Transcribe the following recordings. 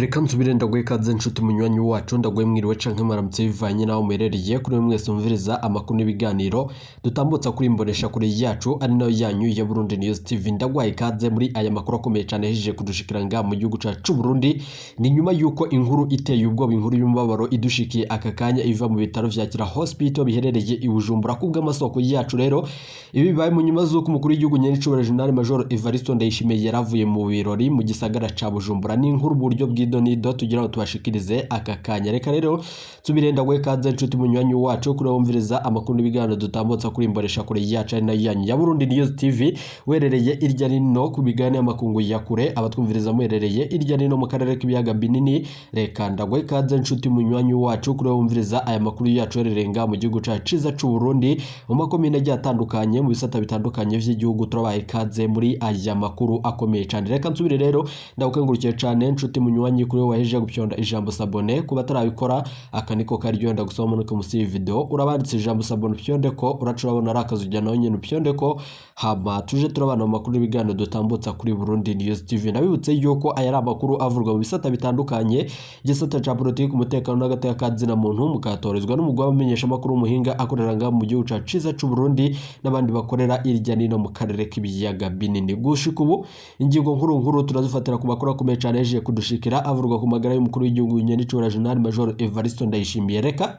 Reka nsubire ndaguhe ikaze nshuti munywanyi wacu, ndaguhe mwiriwe canke mwaramutse bivanye n'aho muherereye. Kuri mwe mwese mumviriza amakuru n'ibiganiro dutambutsa kuri imbonesha kure yacu, ari nayo yanyu ya Burundi News TV, ndaguhaye ikaze muri aya makuru akomeye cane yahejeje kudushikira ngaha mu gihugu cacu c'u Burundi. Ni nyuma yuko inkuru iteye ubwoba, inkuru y'umubabaro idushikiye aka kanya iva mu bitaro vya Kira Hospital biherereye i Bujumbura. Kubw'amasoko yacu rero, ibi bibaye mu nyuma z'uko umukuru w'igihugu nyenicubahiro General Major Evariste Ndayishimiye yaravuye mu birori mu gisagara ca Bujumbura. Ni inkuru buryo bw'idonido tugira ngo tubashikirize aka kanya. Reka rero nsubire ndaguhe ikaze nshuti munywanyi wacu, kuri wumviriza amakuru n'ibiganiro dutambutsa kuri imbonesha kure yacu, ari nayo yanyu ya Burundi News TV, werereye irya nino ku migabane y'amakungu ya kure, abatwumviriza muherereye irya nino mu karere k'ibiyaga binini. Reka ndaguhe ikaze nshuti munywanyi wacu, kuri wumviriza aya makuru yacu herereye ngaha mu gihugu cacu ciza c'u Burundi, mu makomine agiye atandukanye, mu bisata bitandukanye vy'igihugu. Turabaha ikaze muri aya makuru akomeye cane. Reka nsubire rero ndagukengurukiye cane nshuti munywanyi, kuri wowe wahejeje gupyonda ijambo s'abonner. Ku batarabikora, aka niko karyo ndagusaba, manuke musi y'iyi video, urabanditse ijambo s'abonner, upyonde ko uraca urabona ari akazu, ujya nawe nyene upyonde ko, hama tuje turabana mu makuru n'ibiganiro dutambutsa kuri Burundi News TV. Nabibutse yuko aya ari amakuru avurwa mu bisata bitandukanye, igisata ca politiki, umutekano n'agateka ka zina muntu, mukayatorezwa n'umugwi w'abamenyesha amakuru w'umuhinga akorera ngaha mu gihugu cacu ciza c'u Burundi n'abandi bakorera irya nino mu karere k'ibiyaga binini. Gushika ubu, ingingo nkuru nkuru turazifatira ku makuru akomeye cane yahejeje kudushikira avurwa ku magara y'umukuru w'igihugu nyenicubahiro General Major Evariste Ndayishimiye. Reka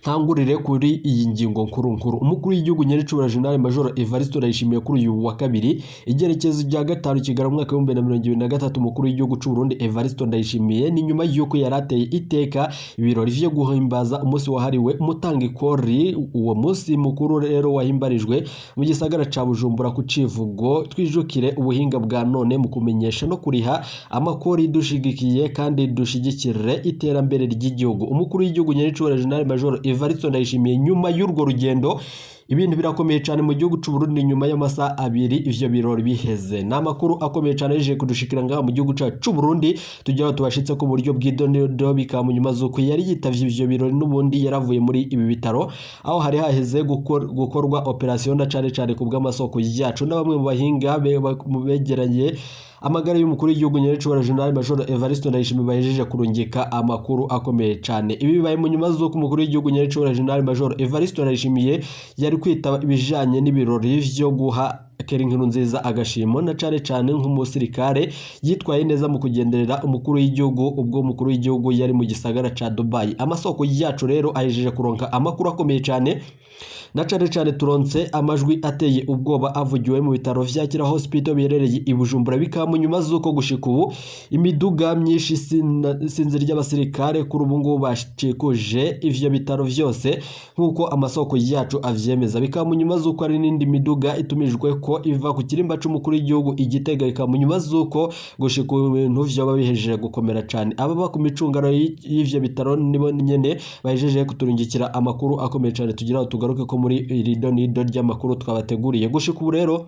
ntangurire kuri iyi ngingo nkuru nkuru. Umukuru w'igihugu nyenicubahiro General Major Evariste Ndayishimiye, kuri uyu wa kabiri, igerekezo rya 5 Kigarama umwaka w'2023, umukuru w'igihugu c'u Burundi Evariste Ndayishimiye, ni nyuma y'uko yari ateye iteka ibirori vyo guhimbaza umunsi wahariwe umutangikori. Uwo munsi mukuru rero wahimbarijwe mu gisagara ca Bujumbura ku civugo "Twijukire ubuhinga bwa none mu kumenyesha no kuriha amakori, dushigikiye kandi dushigikire iterambere ry'igihugu". Umukuru w'igihugu nyenicubahiro General Major Evariste Ndayishimiye, nyuma y'urwo rugendo, ibintu birakomeye cyane mu gihugu c'u Burundi. Nyuma y'amasaha 2 ivyo birori biheze, ni amakuru akomeye cyane yaje kudushikira ngaha mu gihugu cacu c'u Burundi, tugira ngo tubashitse ku buryo bw'idonido. Bikaba mu nyuma z'uko yari yitavye ivyo birori, n'ubundi yaravuye muri ibi bitaro aho hari haheze gukorwa operation, na cane cane ku bw'amasoko yacu na bamwe mu bahinga begeranye amagara y'umukuru w'igihugu nyerecubahiro General Major Evariste Ndayishimiye bahejeje kurungika amakuru akomeye cyane. Ibi bibaye mu nyuma z'uko umukuru w'igihugu nyerecubahiro General Major Evariste Ndayishimiye yari kwitaba ibijanye n'ibirori vyo guha Keri Nkuru Nziza agashimo, na cane cane nk'umusirikare yitwaye neza mu kugenderera umukuru w'igihugu ubwo umukuru w'igihugu yari mu gisagara ca Dubai. Amasoko yacu rero ahejeje kuronka amakuru akomeye cyane, na cane cane turonse amajwi ateye ubwoba avugiwe mu bitaro vya Kira Hospital biherereye i Bujumbura. Bikaba mu nyuma z'uko gushika ubu imiduga myinshi sinzi ry'abasirikare kuri ubu ngubu bacikuje ivyo bitaro vyose, nk'uko amasoko yacu avyemeza. Bikaba mu nyuma z'uko hari n'indi miduga itumijwe ko iva ku kirimba c'umukuru w'igihugu i Gitega. Bikaba mu nyuma z'uko gushika ubu ibintu vyoba bihejeje gukomera cane. Ababa ku micungano y'ivyo bitaro nibo nyene bahejeje kuturungikira amakuru akomeye cane, tugira ngo tugaruke ko muri iri donido ry'amakuru twabateguriye. Gushika ubu rero,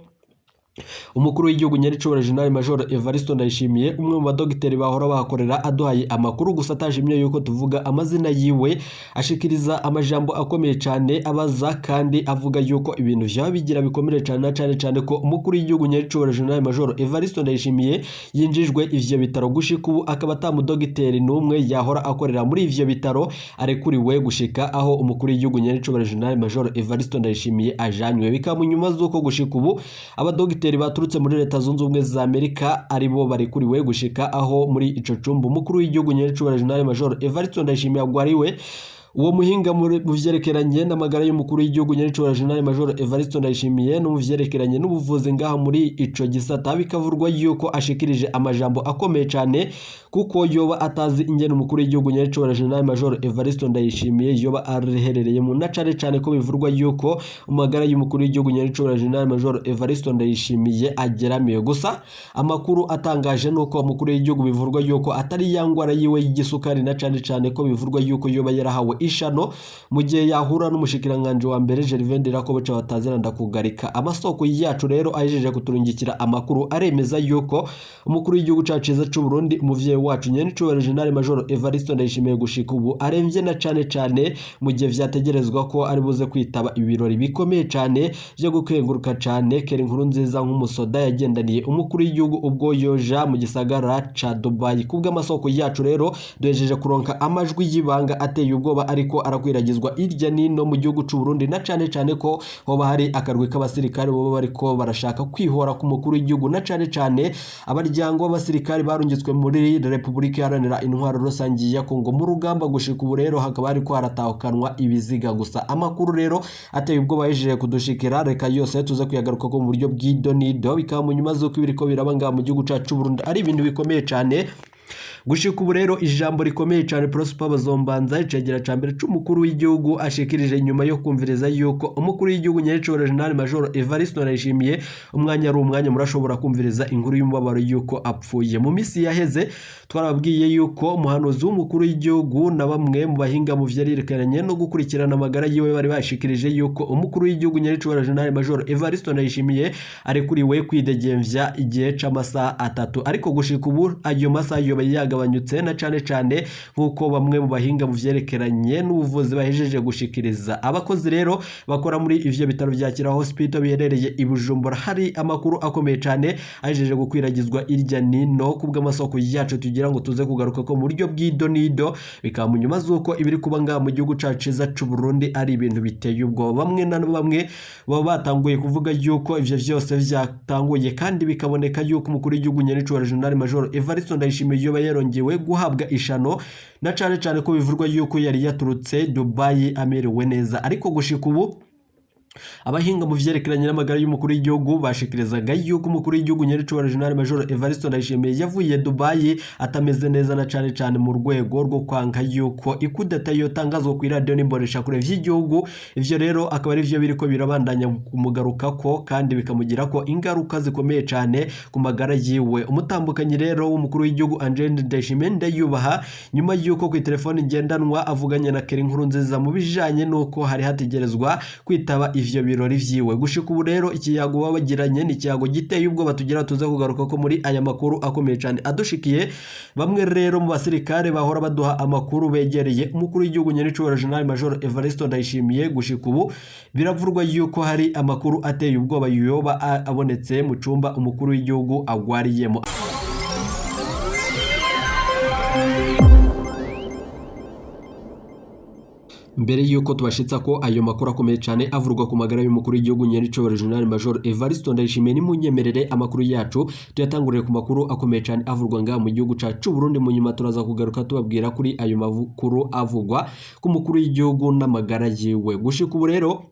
umukuru w'igihugu nyerecubahiro General Major Evariste Ndayishimiye, umwe mu badogiteri bahora bahakorera aduhaye amakuru, gusa atashimye yuko tuvuga amazina yiwe, ashikiriza amajambo akomeye cyane, abaza kandi avuga yuko ibintu vyaba bigira bikomere cyane, na cyane cyane ko umukuru w'igihugu nyerecubahiro General Major Evariste Ndayishimiye yinjijwe ivyo bitaro, gushika ubu akaba atamudogiteri n'umwe yahora akorera muri ivyo bitaro arekuriwe gushika aho umukuru w'igihugu nyerecubahiro General Major Evariste Ndayishimiye ajanywe. Bikaba mu nyuma z'uko gushika ubu abadogiteri baturutse muri Leta Zunze Ubumwe za Amerika aribo barekuriwe gushika aho muri ico cumba umukuru w'igihugu nyerecubahiro General Major Evariste Ndayishimiye agwariwe. Uwo muhinga mu vyerekeranye n'amagara y'umukuru w'igihugu nyerecubahiro General Major Evariste Ndayishimiye no mu vyerekeranye n'ubuvuzi ngaha muri ico gisata, bikavurwa yuko ashikirije amajambo akomeye cane, kuko yoba atazi ingene umukuru w'igihugu nyerecubahiro General Major Evariste Ndayishimiye yoba aherereyemo, na cane cane ko bivurwa yuko amagara y'umukuru w'igihugu nyerecubahiro General Major Evariste Ndayishimiye ageramiwe. Gusa amakuru atangaje nuko umukuru w'igihugu bivurwa yuko atari ya ngwara yiwe y'igisukari, na cane cane ko bivurwa yuko yoba yarahawe ishano mu gihe yahura n'umushikiranganje wa mbere Gervais Ndirakobuca batazira ndakugarika. Amasoko yacu rero ahejeje kuturungikira amakuru aremeza yuko umukuru w'igihugu cacu ciza c'u Burundi, umuvyeyi wacu nyenicubahiro General Major Evariste Ndayishimiye, gushika ubu aremvye, na cane cane mu gihe vyategerezwa ko ari buze kwitaba ibirori bikomeye cane vyo gukenguruka cane Kera inkuru nziza nk'umusoda yagendaniye umukuru w'igihugu ubwo yoja mu gisagara ca Dubai. Kubw'amasoko yacu rero duhejeje kuronka amajwi y'ibanga ateye ubwoba ariko arakwiragizwa irya nino mu gihugu c'u Burundi, na cane cane ko hoba hari akarwi k'abasirikare boba bariko barashaka kwihora ku mukuru w'igihugu, na cane cane abaryango b'abasirikare barungitswe muri Repubulika Iharanira Intwaro Rusangi ya Kongo mu rugamba. Gushika ubu rero hakaba hariko haratahukanwa ibiziga gusa. Amakuru rero ateye ubwoba yahejeje kudushikira, reka yose tuze kuyagaruka ko mu buryo bw'idonido, bikaba mu nyuma z'uko ibiriko biraba ngaha mu gihugu cacu c'u Burundi ari ibintu bikomeye cane. Gushika ubu rero ijambo rikomeye cane Prosper Bazombanza, icegera ca mbere c'umukuru w'igihugu, ashikirije nyuma yo kumviriza yuko umukuru w'igihugu nyerecubahiro General Major Evariste Ndayishimiye umwanya ari umwanya murashobora kumviriza inkuru y'umubabaro yuko apfuye. Mu misi yaheze twarababwiye yuko umuhanuzi w'umukuru w'igihugu na bamwe mu bahinga mu vyerekeranye no gukurikirana amagara yiwe bari bashikirije yuko umukuru w'igihugu nyerecubahiro General Major Evariste Ndayishimiye arekuriwe kwidegemvya igihe c'amasaha 3, ariko gushika ubu ayo masaha yoba yagabanyutse, na cane cane nk'uko bamwe mu bahinga mu vyerekeranye n'ubuvuzi bahejeje gushikiriza. Abakozi rero bakora muri ivyo bitaro vya Kira Hospital biherereye i Bujumbura, hari amakuru akomeye cane ahejeje gukwiragizwa irya nino kubw'amasoko yacu tugira ngo tuze kugaruka ko mu buryo bw'idonido, bikaba mu nyuma z'uko ibiri kuba ngaha mu gihugu cacu ciza c'u Burundi ari ibintu biteye ubwoba. Bamwe na bamwe baba batanguye kuvuga yuko ivyo vyose vyatanguye kandi bikaboneka yuko umukuru w'igihugu nyenicubahiro General Major Evariste Ndayishimiye yoba yarongewe guhabwa ishano, na cane cane ko bivurwa yuko yari yaturutse Dubai amerewe neza. Ariko gushika ubu abahinga mu vyerekeranye n'amagara y'umukuru w'igihugu bashikirizaga yuko umukuru w'igihugu nyerecubahiro General Major Evariste Ndayishimiye yavuye Dubai atameze neza, na cane cane mu rwego rwo kwanka yuko ikudeta yotangazwa ku iradiyo n'imboneshakure vy'igihugu. Ivyo rero akaba ari vyo biriko birabandanya kumugarukako kandi bikamugirako ingaruka zikomeye cane ku magara yiwe. Umutambukanyi rero w'umukuru w'igihugu Angeline Ndayishimiye Ndayubaha, nyuma yuko ku telefone ngendanwa avuganye na Keri Nkurunziza mu bijanye n'uko hari hategerezwa kwitaba ivyo birori vyiwe, gushika ubu rero ikiyago baba bagiranye ni ikiyago giteye ubwoba tugira tuze kugaruka ko muri aya makuru akomeye cyane adushikiye. Bamwe rero mu basirikare bahora baduha amakuru begereye umukuru w'igihugu nyenicubahiro General Major Evariste Ndayishimiye, gushika ubu biravurwa yuko hari amakuru ateye ubwoba yoba abonetse mu cumba umukuru w'igihugu agwariyemo. Mbere yuko tubashitsa ko ayo makuru akomeye cyane avurwa ku magara y'umukuru w'igihugu nyenicubahiro General Major Evariste Ndayishimiye, nimunyemerere amakuru yacu tuyatangurire ku makuru akomeye cyane avurwa ngaha mu gihugu cacu Burundi. Mu nyuma turaza kugaruka tubabwira kuri ayo makuru avugwa ku mukuru w'igihugu n'amagara yiwe. Gushika ubu rero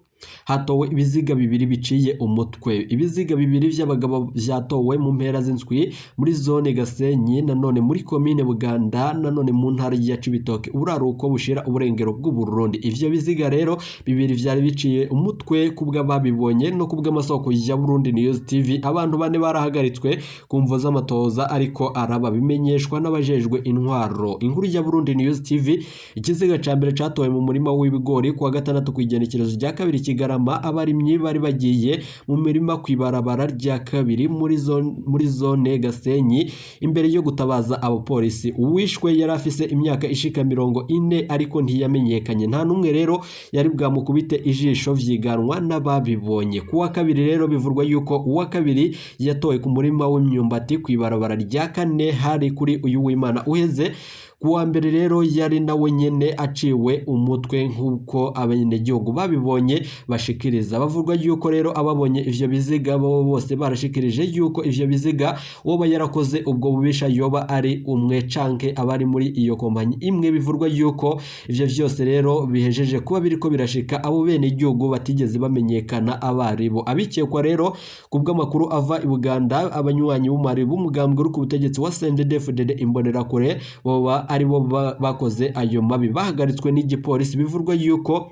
hatowe ibiziga bibiri biciye umutwe. Ibiziga bibiri vy'abagabo vyatowe mu mpera z'indwi muri zone Gasenyi, nanone muri komine Buganda, nanone mu ntara ya Cibitoke, uburaruko bushira uburengero bw'u Burundi. Ivyo biziga rero bibiri vyari biciye umutwe kubw'ababibonye no kubw'amasoko ya Burundi News TV. Abantu bane barahagaritswe ku mvo z'amatoza ariko araba bimenyeshwa n'abajejwe intwaro. Inkuru ya Burundi News TV: ikiziga ca mbere catowe mu murima w'ibigori kuwa gatandatu kw'igenekerezo rya kabiri Kigarama. Abarimyi bari bagiye mu mirima kw'ibarabara rya kabiri muri zone Gasenyi imbere yo gutabaza abapolisi. Uwishwe yari afise imyaka ishika 40 ariko ntiyamenyekanye, nta n'umwe rero yari bwamukubite ijisho, vyiganwa n'ababibonye. Kuwa kabiri rero bivurwa yuko uwa kabiri yatowe ku murima w'imyumbati kw'ibarabara rya kane, hari kuri uyu w'Imana uheze. Kuwa mbere rero yari nawe nyene aciwe umutwe nk'uko abenegihugu babibonye bashikiriza. Bavurwa yuko rero ababonye ivyo biziga bo bose barashikirije yuko ivyo biziga uwoba yarakoze ubwo bubisha yoba ari umwe canke abari muri iyo kompanyi imwe. Bivurwa yuko ivyo vyose rero bihejeje kuba biriko birashika abo benegihugu batigeze bamenyekana abaribo. Abikekwa rero kubw'amakuru ava i Buganda, abanywanyi b'umwari b'umugambwe uri ku butegetsi wa CNDD-FDD Imbonerakure boba aribo bakoze ayo mabi, bahagaritswe n'igipolisi. Bivurwa yuko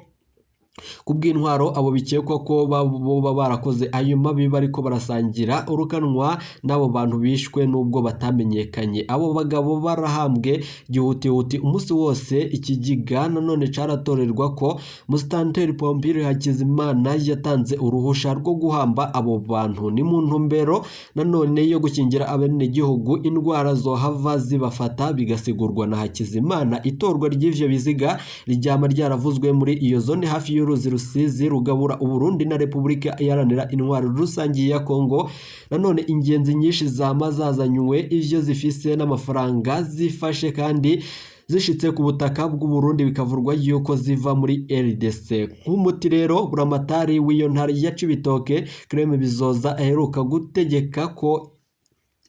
Kubw'intwaro, abo bikekwa ko boba barakoze ayo mabi bariko barasangira urukanwa n'abo bantu bishwe, nubwo batamenyekanye. Abo bagabo barahambwe gihutihuti umunsi wose. Ikigiga nanone caratorerwa ko Musitanteri Pompili Hakizimana yatanze uruhusha rwo guhamba abo bantu. Ni mu ntumbero nanone yo gukingira abenegihugu indwara zohava zibafata, bigasigurwa na Hakizimana. Itorwa ry'ivyo biziga ryama ryaravuzwe muri iyo zone hafi y'uruzi Rusizi rugabura Uburundi na Repubulika Iharanira Intwaro Rusange ya Kongo. Nanone ingenzi nyinshi zama zazanywe ivyo zifise n'amafaranga zifashe kandi zishitse ku butaka bw'u Burundi, bikavurwa yuko ziva muri RDC. Nk'umuti rero, buramatari w'iyo ntara ya Cibitoke Creme Bizoza aheruka gutegeka ko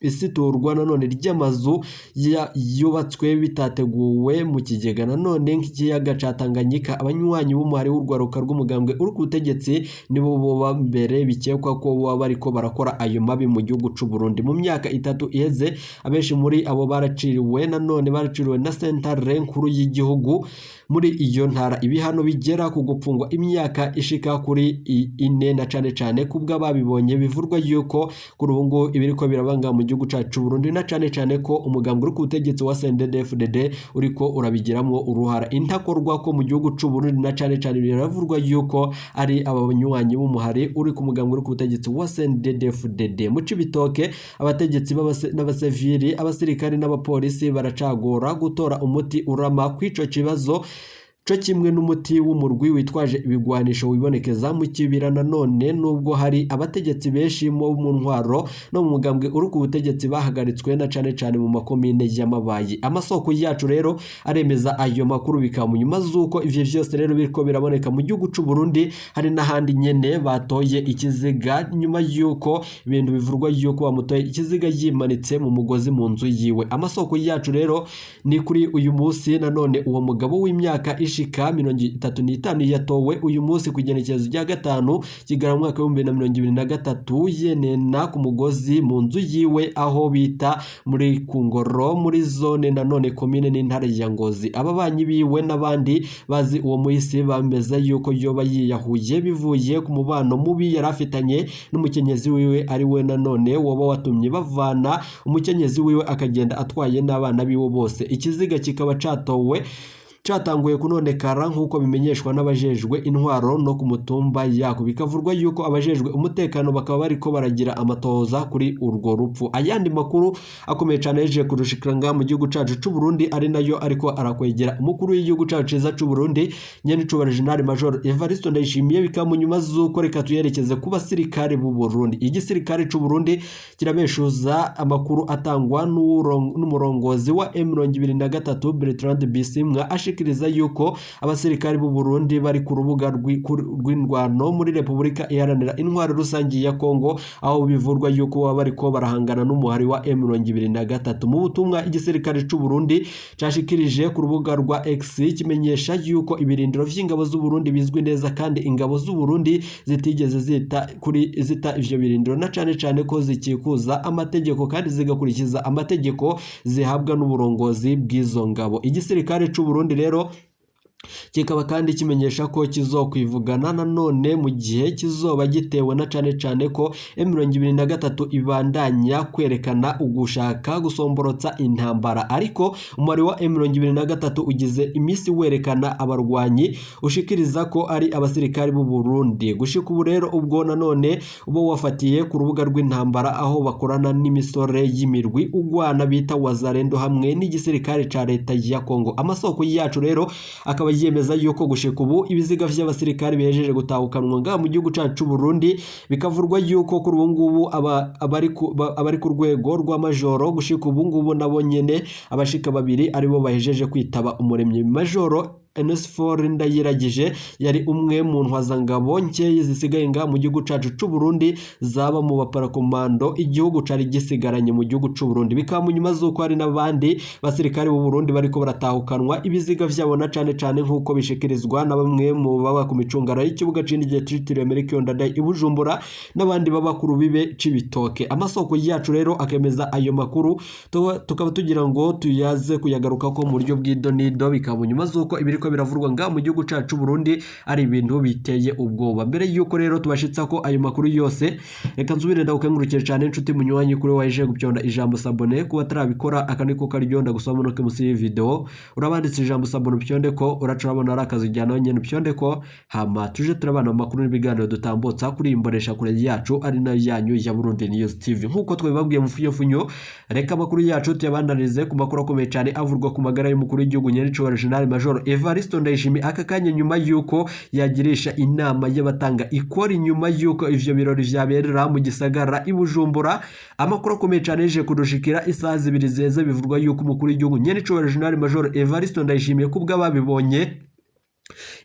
isiturwa nanone ry'amazu yubatswe bitateguwe mu kigega nanone nk'ikiyaga ca Tanganyika. Abanywanyi b'umuhari w'urwaruka rw'umugambwe uri ku butegetsi nibo boba mbere bikekwa ko boba bariko barakora ayo mabi mu gihugu c'u Burundi. Mu myaka 3 iheze, abenshi muri abo baraciriwe nanone baraciriwe na sentare nkuru y'igihugu muri iyo ntara ibihano bigera ku gupfungwa imyaka ishika kuri 4, na cane cane kubw'ababibonye. Bivurwa yuko kuri ubu ngubu ibiriko birabanga mu gihugu cacu Burundi, na cane cane ko umugambwe uri ku butegetsi wa CNDD-FDD uriko urabigiramwo uruhara intakorwa ko mu gihugu c'u Burundi, na cane cane biravurwa yuko ari abanywanyi b'umuhari uri ku mugambwe uri ku butegetsi wa CNDD-FDD. Mu Cibitoke, abategetsi n'abasivili, abasirikari n'abapolisi baracagora gutora umuti urama kw'ico kibazo, co kimwe n'umuti w'umurwi witwaje ibigwanisho wibonekeza mu kibira. Nanone nubwo hari abategetsi benshi mu ntwaro no mu mugambwe uri ku butegetsi bahagaritswe, na cane cane mu makomine y'Amabayi. Amasoko yacu rero aremeza ayo makuru, bikaba mu nyuma z'uko ivyo vyose rero biriko biraboneka mu gihugu c'u Burundi. Hari n'ahandi nyene batoye ikiziga, nyuma y'uko ibintu bivurwa y'uko bamutoye ikiziga yimanitse mu mugozi mu nzu yiwe. Amasoko yacu rero ni kuri uyu munsi nanone uwo mugabo w'imyaka ishika 35 yatowe uyu munsi ku igenekerezo rya 5 Kigarama mu mwaka wa 2023 yenena ku mugozi mu nzu yiwe aho bita muri Kungoro, muri zone nanone komine n'intara ya Ngozi. Ababanyi biwe n'abandi bazi uwo muhisi bameza yuko yoba yiyahuye bivuye ku mubano mubi yari afitanye n'umukenyezi wiwe, ari we nanone woba watumye bavana, umukenyezi wiwe akagenda atwaye n'abana biwe bose. Ikiziga kikaba catowe catanguye kunonekara, nk'uko bimenyeshwa n'abajejwe intwaro no ku mutumba yako. Bikavurwa yuko abajejwe umutekano bakaba bariko baragira amatohoza kuri urwo rupfu. Ayandi makuru akomeye cane yeje kurushikira ngaha mu gihugu cacu c'u Burundi, ari nayo ariko arakwegera umukuru w'igihugu cacu ciza c'u Burundi, nyenicubahiro General Major Evariste Ndayishimiye, bikaba mu nyuma z'uko reka tuyerekeze ku basirikare b'u Burundi. Igisirikare c'u Burundi kirabeshuza amakuru atangwa n'umurongozi wa M23 Bertrand Bisimwa, ashikiriza yuko abasirikari b'u Burundi bari ku rubuga rw'indwano muri Repubulika Iharanira Intwaro Rusange ya Kongo, aho bivurwa yuko baba bariko barahangana n'umuhari wa M23. Mu butumwa igisirikare c'u Burundi cashikirije ku rubuga rwa X, kimenyesha yuko ibirindiro vy'ingabo z'u Burundi bizwi neza, kandi ingabo z'u Burundi zitigeze zita kuri zita ivyo birindiro, na cane cane ko zikikuza amategeko kandi zigakurikiza amategeko zihabwa n'uburongozi bw'izo ngabo. Igisirikare c'u Burundi rero kikaba kandi kimenyesha ko kizokwivugana nanone mu gihe kizoba gitewe, na cane cane ko M23 ibandanya kwerekana ugushaka gusomborotsa intambara. Ariko umubare wa M23 ugize imisi werekana abarwanyi ushikiriza ko ari abasirikari b'u Burundi. Gushika ubu rero, ubwo nanone ubo wafatiye ku rubuga rw'intambara, aho bakorana n'imisore y'imirwi ugwana bita Wazalendo hamwe n'igisirikare ca leta ya Kongo. Amasoko yacu rero akaba yemeza yuko gushika ubu ibiziga vy'abasirikari bihejeje gutahukanwa ngaha mu gihugu cacu c'u Burundi. Bikavurwa yuko kuri ubu ngubu abari ku rwego rwa majoro gushika ubu ngubu nabo nyene abashika babiri aribo bahejeje kwitaba umuremyi. Majoro Enesfor Ndayiragije yari umwe mu ntwazangabo nkeyi zisigaye ngaha mu gihugu cacu c'u Burundi zaba mu baparakomando igihugu cari gisigaranye mu gihugu c'u Burundi. Bikaba mu nyuma z'uko hari n'abandi basirikari b'u Burundi bariko baratahukanwa ibiziga vyabo, na cane cane nk'uko bishikirizwa na bamwe mu baba ku micungara y'ikibuga c'indege citiriwe Melchior Ndadaye i Bujumbura n'abandi baba ku rubibe c'Ibitoke. Amasoko yacu rero akemeza ayo makuru, tukaba tugira ngo tuyaze kuyagarukako mu buryo bw'idonido. Bikaba mu nyuma z'uko ibiri n'ibiriko biravurwa nga mu gihugu cacu Burundi ari ibintu biteye ubwoba. Mbere yuko rero tubashitsa ko ayo makuru yose, reka nsubire ndagukengurukire cyane inshuti munywanyi kuri waje gupyonda ijambo s'abonner. Kuba atarabikora, aka niko karyo ndagusaba munoke musi y'iyi video urabanditse ijambo s'abonner, upyonde ko uraca urabona ari akazi ujyana nyene, upyonde ko, hama tuje turabana mu makuru n'ibiganiro dutambutsa kuri iyi mbonesha kure yacu ari nayo yanyu ya Burundi News TV. Nkuko twabibabwiye mu funyofunyo, reka amakuru yacu tuyabandanirize ku makuru akomeye cyane avurwa ku magara y'umukuru w'igihugu nyenicubahiro General Major Evariste Ndayishimiye. Aka kanya nyuma yuko yagirisha inama y'abatanga ikori, nyuma yuko ivyo birori vyaberera mu gisagara i Bujumbura, amakuru akomeye cyane yaje kudushikira isaha 2 zeze, bivurwa yuko umukuru w'igihugu nyenicubahiro General Major Evariste Ndayishimiye, kubw'ababibonye,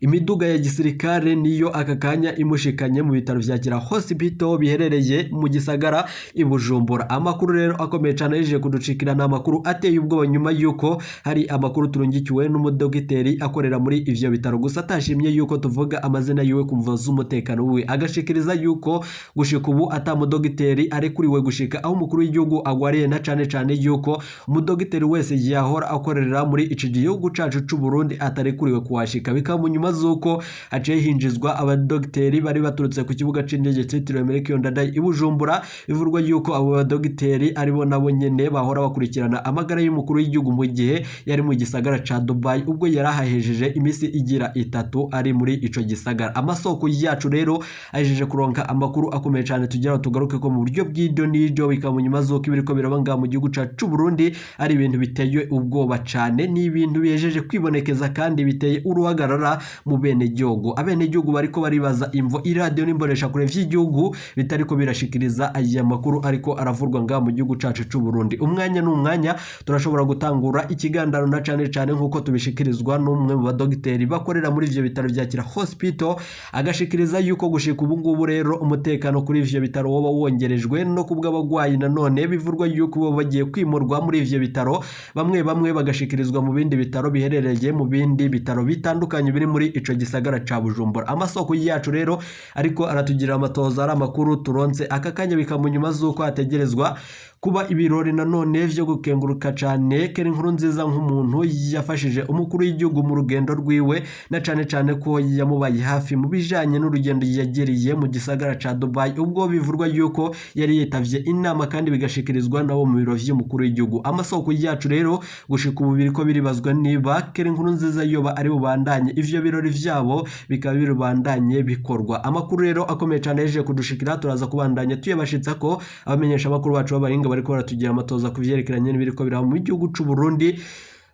imiduga ya gisirikare niyo aka kanya imushikanye mu bitaro vya Kira Hospital biherereye mu gisagara i Bujumbura. Amakuru rero akomeye cyane yaje kuducikira ni amakuru ateye ubwoba, nyuma yuko hari amakuru turungikiwe n'umudogiteri akorera muri ivyo bitaro, gusa atashimye yuko tuvuga amazina yiwe ku mvo z'umutekano wiwe, agashikiriza yuko gushika ubu ata mudogiteri arekuriwe gushika aho umukuru w'igihugu agwariye, na cane cane yuko umudogiteri wese yahora akorera muri ici gihugu cacu c'u Burundi atarekuriwe kuhashika. Bikaba mu nyuma z'uko haciye hinjizwa abadogiteri bari baturutse ku kibuga c'indege citiriwe Melchior Ndadaye i Bujumbura. Bivurwa yuko abo badogiteri aribo nabo nyene bahora bakurikirana amagara y'umukuru w'igihugu mu gihe yari mu gisagara ca Dubai, ubwo yari ahahejeje iminsi igira 3 ari muri ico gisagara. Amasoko yacu rero ahejeje kuronka amakuru akomeye cane tugira tugaruke ko mu buryo bw'ibyo n'ibyo. Bikaba mu nyuma z'uko ibiriko biraba ngaha mu gihugu cacu c'u Burundi ari ibintu biteye ubwoba cane, ni ibintu bihejeje kwibonekeza kandi biteye uruhagarara mu benegihugu. Abenegihugu bariko baribaza imvo iradiyo n'imboneshakure vy'igihugu bitariko birashikiriza aya makuru ariko aravurwa ngaha mu gihugu cacu c'u Burundi. Umwanya n'umwanya turashobora gutangura ikiganiro, na cane cane nk'uko tubishikirizwa n'umwe mu badogiteri bakorera muri ivyo bitaro vya Kira Hospital, agashikiriza yuko gushika ubu ngubu rero umutekano kuri ivyo bitaro woba wongerejwe, no kubw'abagwayi nanone bivurwa yuko bo bagiye kwimurwa muri ivyo bitaro, bamwe bamwe bagashikirizwa mu bindi bitaro biherereye mu bindi bitaro bitandukanye biri muri ico gisagara ca Bujumbura. Amasoko yacu rero ariko aratugira amatoza, ari amakuru turonse aka kanya. Bikaba nyuma z'uko hategerezwa kuba ibirori nanone vyo gukenguruka cane Kera inkuru nziza nk'umuntu yafashije umukuru w'igihugu mu rugendo rwiwe, na cane cane ko yamubaye hafi mu bijanye n'urugendo yagiriye mu gisagara ca Dubai, ubwo bivurwa yuko yari yitavye inama kandi bigashikirizwa nabo mu biro vy'umukuru w'igihugu. Amasoko yacu rero gushika ubu biriko biribazwa niba Kera inkuru nziza yoba ari bubandanye ivyo birori vyabo, bikaba birubandanye bikorwa. Amakuru rero akomeye cane yaje kudushikira, turaza kubandanya tuyabashitsa ko abamenyesha amakuru bacu b'abahinga bariko baratugira amatoza ku vyerekeranye n'ibiriko biraba mu gihugu c'u Burundi.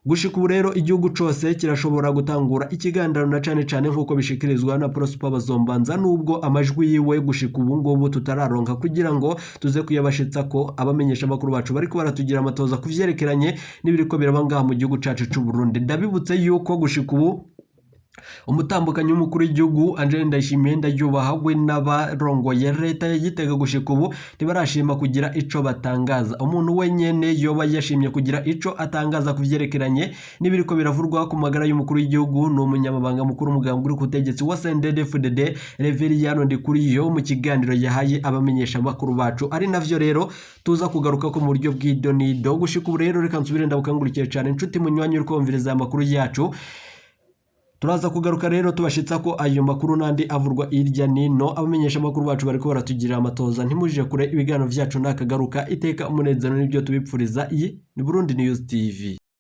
Gushika ubu rero igihugu cose kirashobora gutangura ikiganiro, na cane cane nk'uko bishikirizwa na Prosper Bazombanza, nubwo amajwi yiwe gushika ubu ngubu tutararonka kugira ngo tuze kuyabashitsa ko abamenyesha amakuru bacu bariko baratugira amatoza ku vyerekeranye n'ibiriko biraba ngaha mu gihugu cacu c'u Burundi. Ndabibutse yuko gushika ubu umutambukanyi w'umukuru w'igihugu Angel Ndayishimiye Ndaryubaha we n'abarongoye leta ya Gitega gushika ubu ntibarashima kugira ico batangaza. Umuntu wenyene yoba yashimye kugira ico atangaza ku vyerekeranye n'ibiriko biravurwa ku magara y'umukuru w'igihugu ni umunyamabanga mukuru umugambwe uri ku butegetsi wa CNDD-FDD, Reveriyano Ndikuriyo, mu kiganiro yahaye abamenyesha makuru bacu, ari navyo rero tuza kugaruka ko mu buryo bw'idonido. Gushika ubu rero reka nsubire ndabukangurikiye cane inshuti munywanyi uri kumviriza aya makuru yacu. Turaza kugaruka rero tubashitsa ko ayo makuru n'andi avurwa hirya nino. Abamenyesha amakuru bacu bariko baratugirira amatoza. Ntimujije kure, ibiganiro vyacu nakagaruka. Iteka, umunezero n'ibyo tubipfuriza. Iyi ni Burundi News TV.